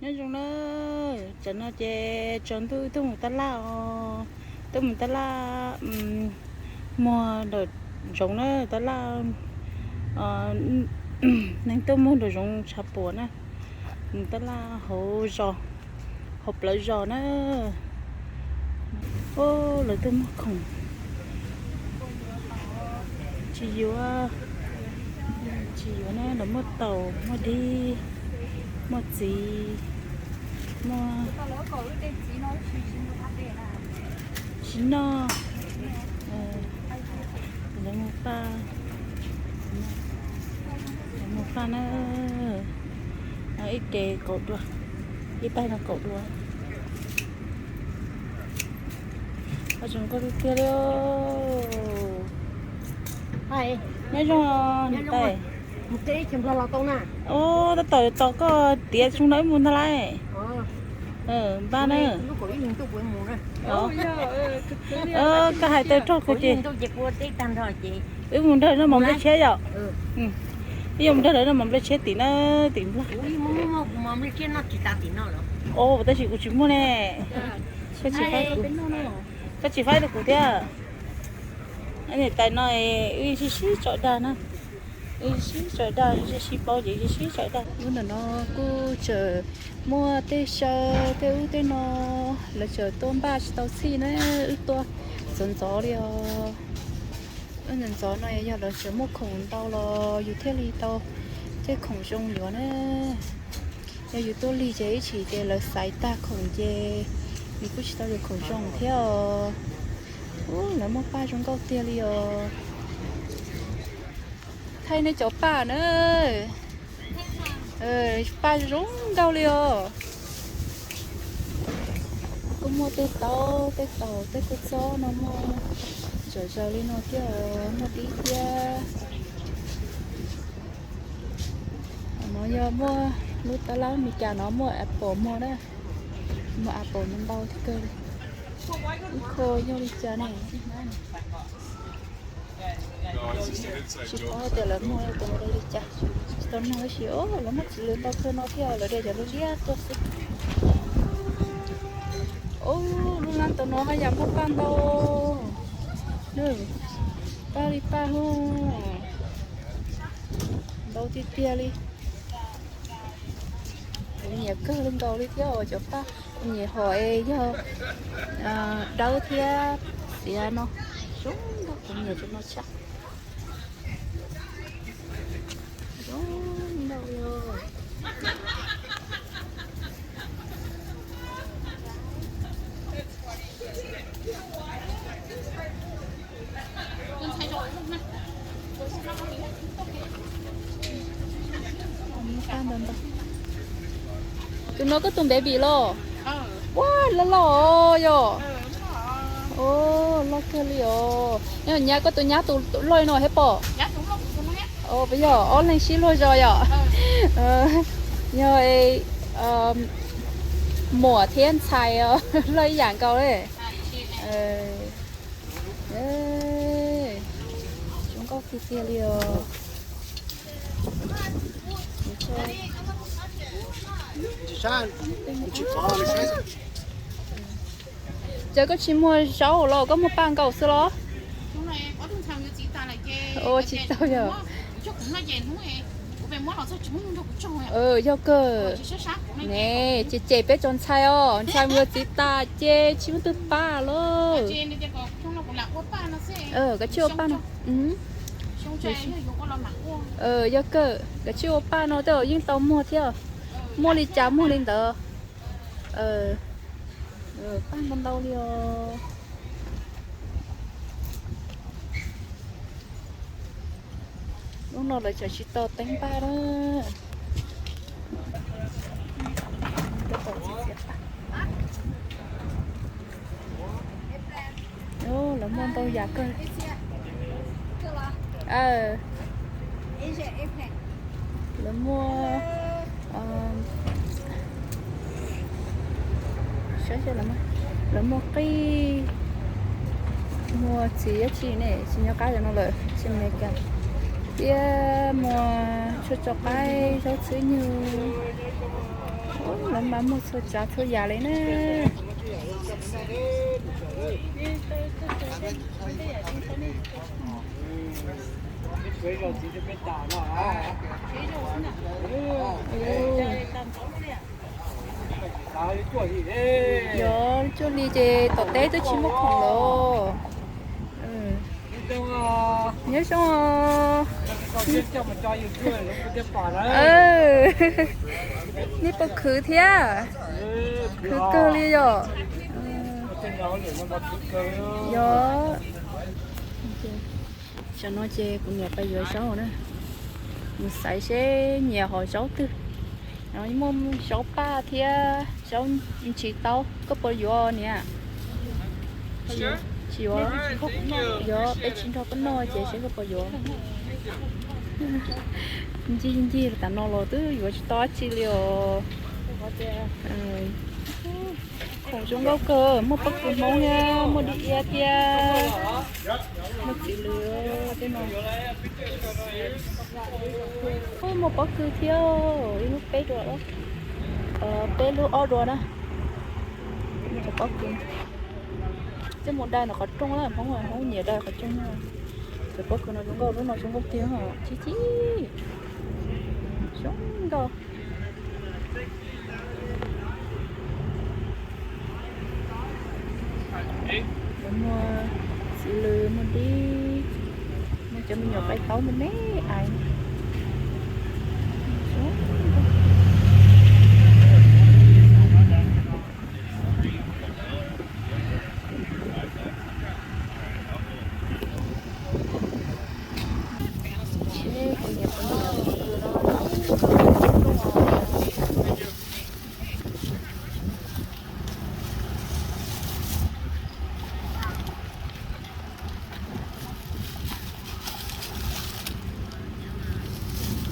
Nyob zoo na, tam no ces tsaus ntuj wb tuaj mus tab laj os, tuaj mus tab laj muag ntawm zoov na, tab laj neeg tuaj muag ntawm zoov tshav puam na, mus tab laj hauv zos, hauv plawv zos na. Lawv tuaj muag khoom, tsis yuav, tsis yuav na, lawv muaj taum, muaj dib, muaj txiv, muaj tsis noj. Lawv muag paj, lawv muag paj na, ib tes kaum dua, ib paj no kaum dua. Zoo nkauj tiag tiag li. Nyob zoo niam tais. Tab tom tos koj tiav zoo no wb mus ntag lauj. Npaj na. Koj hais tawm rog kuv ces wb mus nrog noj mov nplej tshiab yom. Wb yuav mus nrog lawv noj mov nplej tshiab tim na, tim Nplog. Tab sis kuv tsis muaj ne. Koj tsis faib kuv, koj tsis faib rau kuv thiab. Niam tais no wb sib sib tso dag na, wb sib tso dag, sib sib paub ces sib sib tso dag. Lub ntawm no kuj tseem muaj tej saw tej ub tej no, lawv tseem tuaj npaj tsis tau txhij na, wb tuaj ntxov ntxov li os. Wb ntxov ntxov no yog lawv tseem muaj khoom ntau los yus thiaj li tau tej khoom zoo yuav na. Yog yus tuaj lig ces ib chim ces lawv xaiv tag khoom ces yus kuj tsis tau yuav khoom zoo thiab os. Ub, lawv muaj paj zoo nkauj tiag li os. Thaij nej cov paj na. Paj zoo nkauj li os. Kuj muaj tej taub, tej taum, tej kua txob no muaj tsav zaws li no thiab, muaj dib thiab. No yog muaj lub tab laj Meskas no muaj apple muag na, muaj apple no ntau kawg li. Ib khua yog li cas ne? Tsis paub tias lawv muag tus ntawd li cas, tsis tau nug tab sis lawv muaj txiv lws ntau kawg no thiab lawv de cov lub ziab tuaj xwb. Ub, lub laj tau no haj yam muaj paj ntau, paj li paj hub, ntau tiag tiag li. Kuv nyiam kawg li nkaus li thiab os cov paj, kuv nyiam hom es yog dawb thiab xiav no, zoo nkauj, kuv nyiam cov no tshaj. Zoo nkauj li os. Tus no koj tus baby los? Ua, loj loj yog. Loj kawg li os. Nyab, koj tus nyab tus loj no thiab pom? Yog ob leeg sib luag zos yom? Yog muam thiab ntxhais loj ib yam nkaus li. Zoo nkauj tiag tiag li os. Ces koj tsis muag zaub los koj muag paj nkaus xwb los? Tsis tau yog. Yog kawg ne, ces cem peb cov ntxhais os, ntxhais mus yuav txiv tas ces tsis muaj twg paj lauj. Kav tsij ua paj no. Yog kawg, kav tsij ua paj no tej zaum yeej tau muag thiab. Muaj li cas muag li ntawd. Paj ntau ntau li os. Lub no lawv tseem tsis tau teeb paj na. Lawv muaj ntau yam kawg. Lawv muaj, lawv muaj qij, muaj txiv dab tsi ne, tsis nyob qab no lawm, tsis Meskas, thiab muaj tshuaj tso qaib, zaub txhwb nyug. Mas muag txhua tsav txhua yam li na. Yog cuaj hli ces tom teb twb tsis muaj khoom los. Nyob zoo. Nej puas khwv thiab? Khwv kawg li yom. Yog. Tam no ces kuv niam pais yuav zaub na. Mus xaiv seb nyiam hom zaub twg. Muaj zaub paj thiab zaub ntsis taub, koj puas yuav niam? Tsis yuav. Yog peb tsis nrog koj noj ces seb koj puas yuav. Ncig ncig tam no los twb yuav tsis tau dab tsi li os. Khoom zoo nkauj kawg, muaj pob kws Hmoob thiab, muaj dib iab thiab, muaj txiv lws tej no. Muaj pob kws thiab, ib lub peb dua, peb lub ob dua na. Cov pob kws, coj mus dai ntawm qhov rooj, Hmoob, Hmoob nyiam dai qhov rooj. Cov pob kws no zoo nkauj, lub no zoo nkauj tiag, chib chib, zoo nkauj. Muaj txiv lws, muaj dib, muaj cov me nyuam qaib taub me me ais.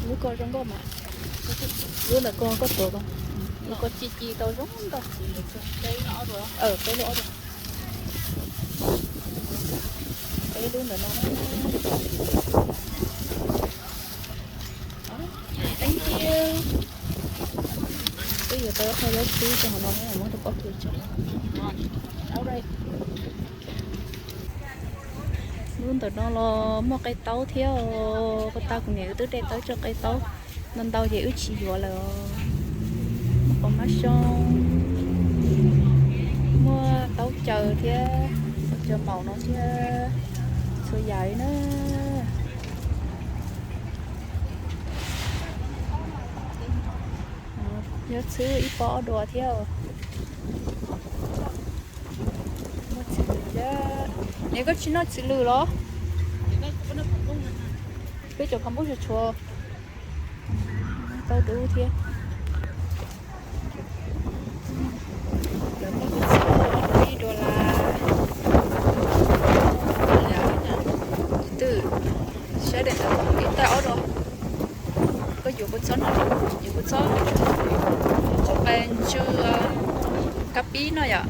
Lub ko zoo nkauj mas. Lub ntawm ko koj tuav ko. Lub ko ci ci tau zoo nkauj. Peb lub ob dua. Peb lub ntawm no. Thank you. Twb yuav tau qhov zaub txhwb rau hauv no, muab rau pob kws tso. Lub ntawm no los muaj qaib taub thiab os. Puag ta kuv niam wb twb de tau ib co qaib taub ntau ntau ces wb tsis yuav lawm os. Muaj qos mab xyoob, muaj taub caws thiab, taub caws maum no thiab, txhua yam li na. Yuav txhwb ib pob ob dua thiab. Muaj txiv lws thiab. Niam, koj tsis noj txiv lws los? Peb cov phaj npub tshuav tshuav tau dub thiab. Lawv muaj ib txhia ib dollar. Twb saib daim ntawd ib tag ob dua. Koj yuav kua txob no, yuav kua txob, kua txob pes tsawg, kab pib no yom.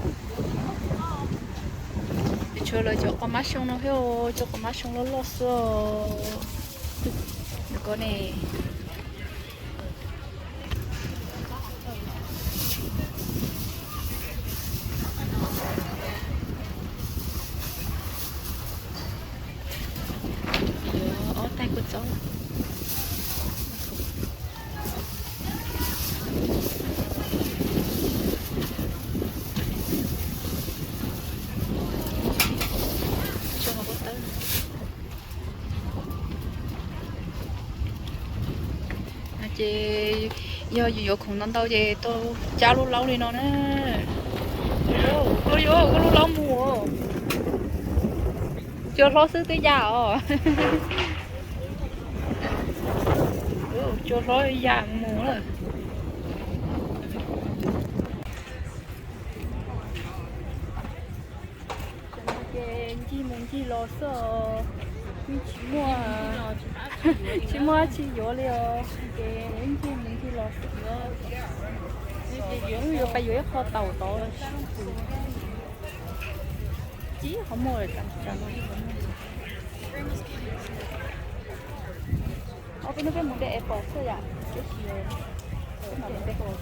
Tshuav lawv cov qos mab xyoob no thiab, cov qos mab xyoob loj loj xwb. Nws ko ne. Ob tais kua txob. Ces yog yus yuav khoom ntau ntau ces tau cab lub laub li no na. Koj yuav koj lub laub mus, cua hlob xwb twb ya os. Cua hlob ya mus lawm. Ces ncig mus ncig los xwb os, yeej tsis muaj, tsis muaj dab tsi yuav li os, ces ncig mus ncig los xwb. Yuav pais yuav ib qho taum tod, tsis qhov muag. Ob peb hnub peb mus de apple xwb yom, peb tsis, peb mam mus de apple.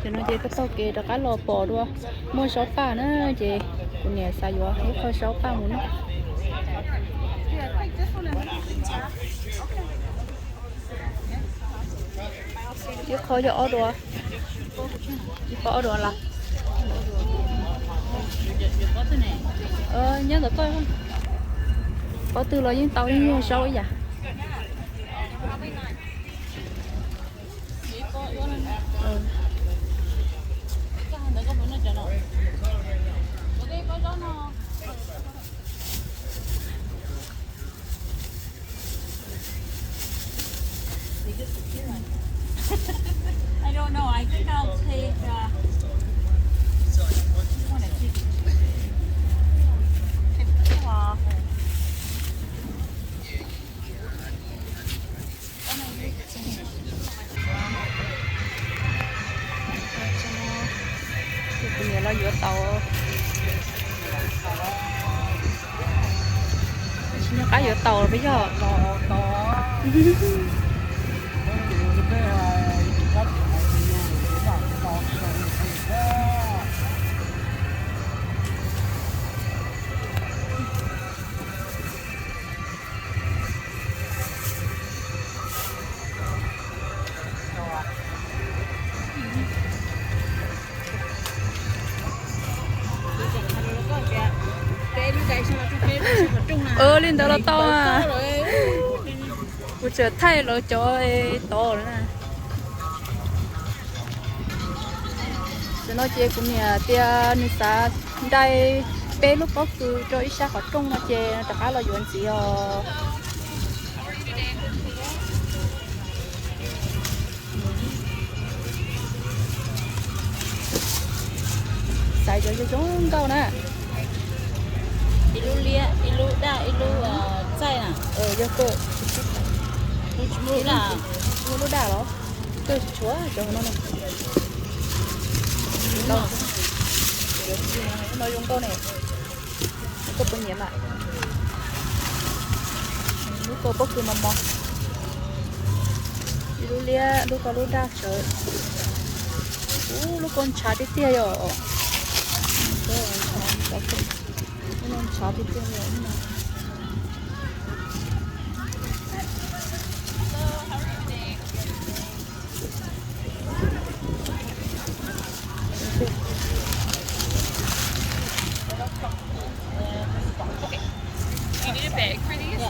Ces no ces taug taug kev rov qab los pom dua, muaj saub paj na, ces kuv niam xav yuav ib qho saub paj mus noj. Ib qho yog ob duas, ib qho ob duas las. Nyob ntawm koj, pob tw los yeej tau, yeej yog saub ib yam. I don't know. I think I'll take, uh, I wanna take, take two off. Kuv niam los yuav tau, tsis nyob qab yuav tau los peb yog. Ua li ntawd los tau. Kuv tseem thaij lawv cov tod na. Tam no ces kuv niam tias nws xav ntais peb lub pob kws rau ib sab qhov rooj no ces rov qab los yuav ntxiv os. Xaiv cov zoo zoo nkauj na. Ib lub liab, ib lub daj, ib lub txaij na. Yog koj tsis muaj lub daj los? Koj tsis tshuav cov no na. No zoo nkauj ne. Koj puas nyiam mas? Lub ko pob kws mos mos. Ib lub liab, lub ko lub daj tsawv. Ub, lub ko ntshav tiag tiag yom. Lub no ntshav tiag tiag yom. You need a bag for these?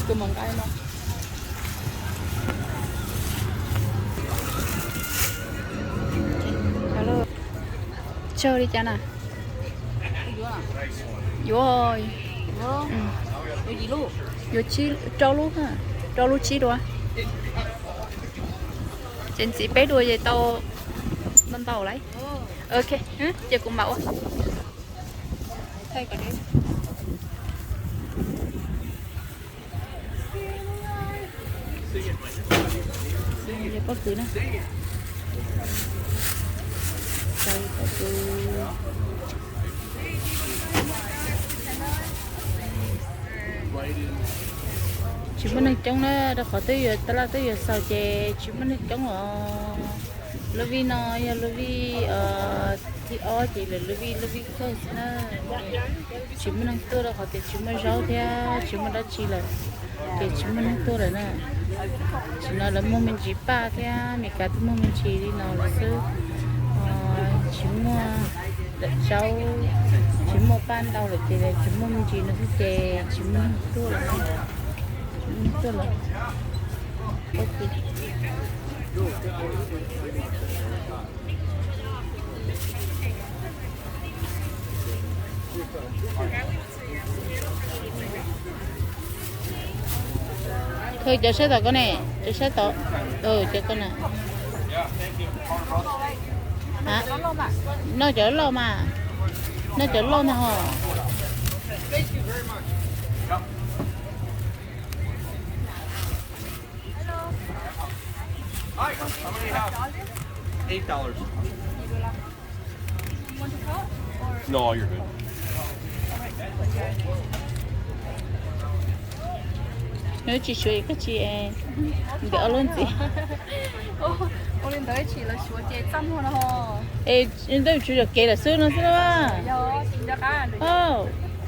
Tus mas nqaij no. Tsawg li cas na? Yuav, yuav rau lub, rau lub tsib dua. Ces ntxiv peb dua ces tau ntau ntau lawm. Ok, ces kuv mam ua. Pob kws na. Pob kws. Tsis muaj neeg coob na, rau qhov twb yuav taj laj twb yuav xaus ces tsis muaj neeg coob os. Lub vij no yog lub vij thib ob ces lawv lub vij lub vij kawg xwb na. Tsis muaj neeg tuaj rau qhov tias tsis muaj zaub thiab tsis muaj dab tsi lawm, ces tsis muaj neeg tuaj lawm na. Tam sim no lawv muag me ntsis paj thiab Meskas twb muag me ntsis li no lawm xwb. Tsis muaj lawm zaub, tsis muaj paj ntau lawm ces tsis muaj me ntsis no xwb ces tsis muaj neeg tuaj lawm. Tsis muaj neeg tuaj lawm. Cov saib tom ko ne, cov saib tom, cov ko na. Noj cov loj mas, noj cov loj ntag ho. Eight dollars. No, you're good. Nws tsis suav koj tsis ntawm ob lub ntxiv. Ua li ntawd tsis los suav ces txaj muag no. Es ntawd tsuas yog kev lawm xwb no xwb. Oh,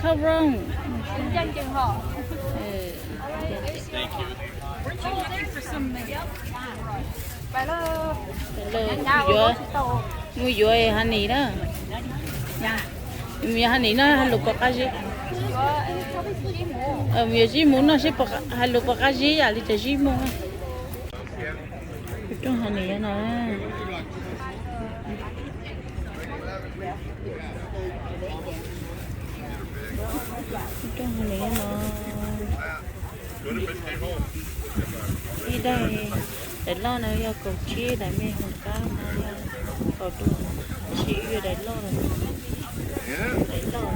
come on. Mus yuav honey na. Mus yuav honey no hais lus puas qab zib. Mus yuav zib mus noj seb hais lus puas qab zib yam li cov zib mus. Rooj honey no. Rooj honey no. Ib daim, daim loj no yog kaum tsib, daim me hauv qab no yog kaum rau, tab sis wb yuav daim loj lawm, daim loj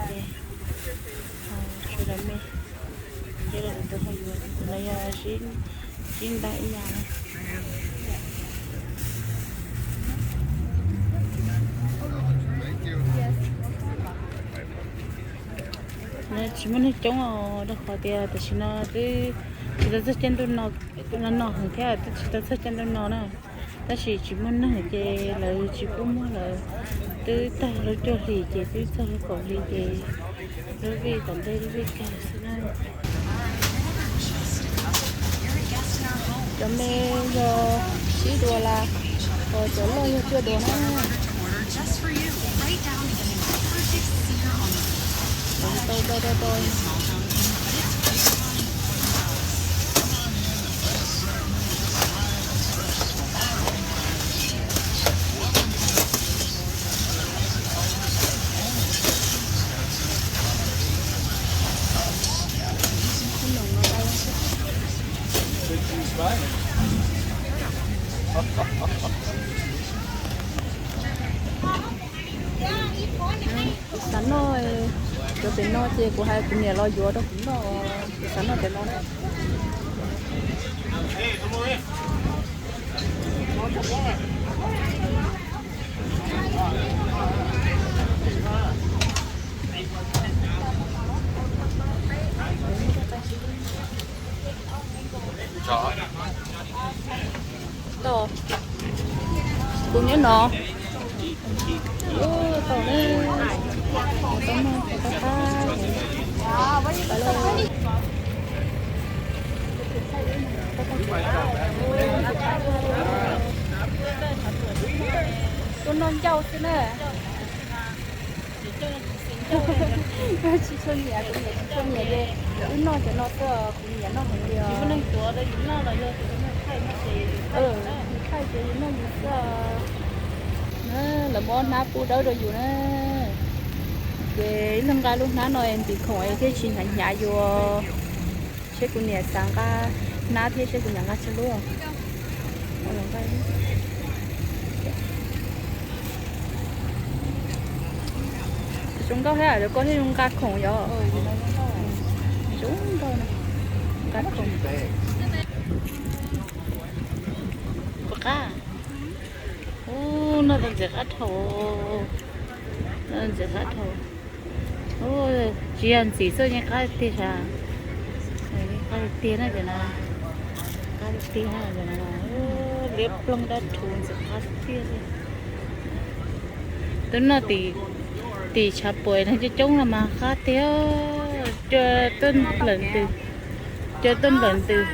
ces, daim me, ces lawv tus ho yuav, tus no yog zib ntaj ib yam. Tsis muaj neeg coob os, rau qhov tias tam sim no twb tsis tau txog caij ntuj no, no no heev thiab twb tsis tau txog caij ntuj no na. Tab sis tsis muaj neeg ces lawv tsis pub muag lawm. Twb tag lub cuaj hlis ces twb txog lub kaum hlis ces lub vij tom ntej lub vij kawg xwb na. Cov me yog tsib duas las, cov loj yog cuaj duas na. Tau do do do. Kuv xav noj, cov pem no ces kuv hais kuv niam los yuav rau kuv noj, kuv xav noj cov no na. Kuv nyob no. Tau ne, tau noj tau qab qab. Tuaj noj ncauj xwb na. Tsis tshua nyiam, kuv niam tsis tshua nyiam li. Wb noj cov no xwb, kuv niam noj heev li os. Thaij ces yus noj yus xwb. Lawv muab hnab pub dawb rau yus na. Ces ib leeg nqa lub hnab no es ntim khoom es thiaj tsis hnyav hnyav yus. Seb kuv niam xav nqa hnab thiab seb kuv niam nqa tsawg lub. Zoo nkauj thiab, koj thiaj zoo nqa khoom yom. Zoo nkauj, nqa khoom. Puas qab? Ub, noj tau ntxim qab dhau. Noj ntxim qab dhau. Tsis yog ntxim xwb, yeej qab tiag sas. Yeej qab tiag na cov no. Qab tiag na cov no. Liab ploog dab rhuv ntxim qab tiag li. Twb noj tim, tim tshav puam no coob coob los mas qab tiag. Cua tuaj nplawm ntws, cua tuaj nplawm ntws.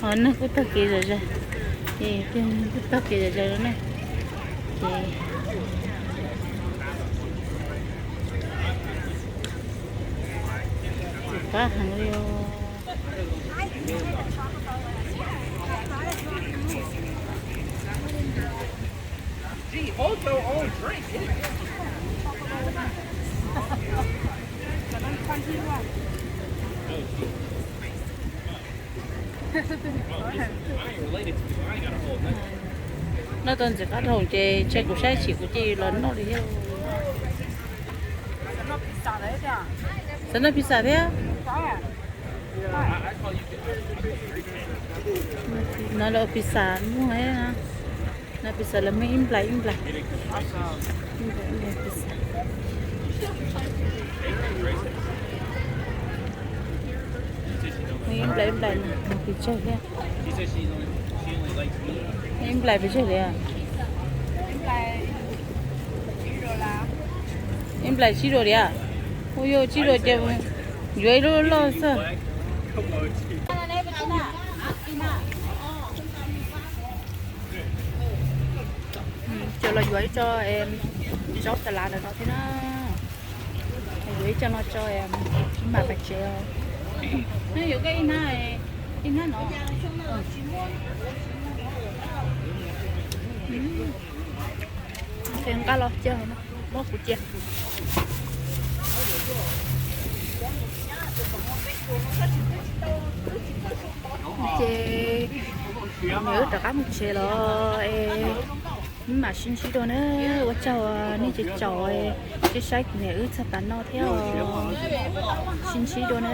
Ho neeg kuj taug kev zom zaws, kuj taug kev zom zaws no na. Ces qab heev li os. Noj tau ntxim qab dhau ces ntshai kuv saib chim kuv cia li los noj li thiab. Xav noj pizza thiab. No los pizza muaj, no pizza los muaj ib nplais ib nplais. Ib nplais ib nplais no pes tsawg thiab? Ib nplais pes tsawg li? Ib nplais tsib rau diam. Ua yuav tsib rau ces yuav ib lub loj xwb. Ces los yuav ib co zaub tas lav ntawm no thiab na. Yuav ib co no tso mam pais tsev. No yuav koj ib hnab, ib hnab no. Ces nqa los cia, muab kuv cia. Ces wb rov qab mus tsev los es mam sib ntsib dua na. Ua tsaug nej tseem caum thiab saib kuv niam wb txog tav no thiab os. Sib ntsib dua na.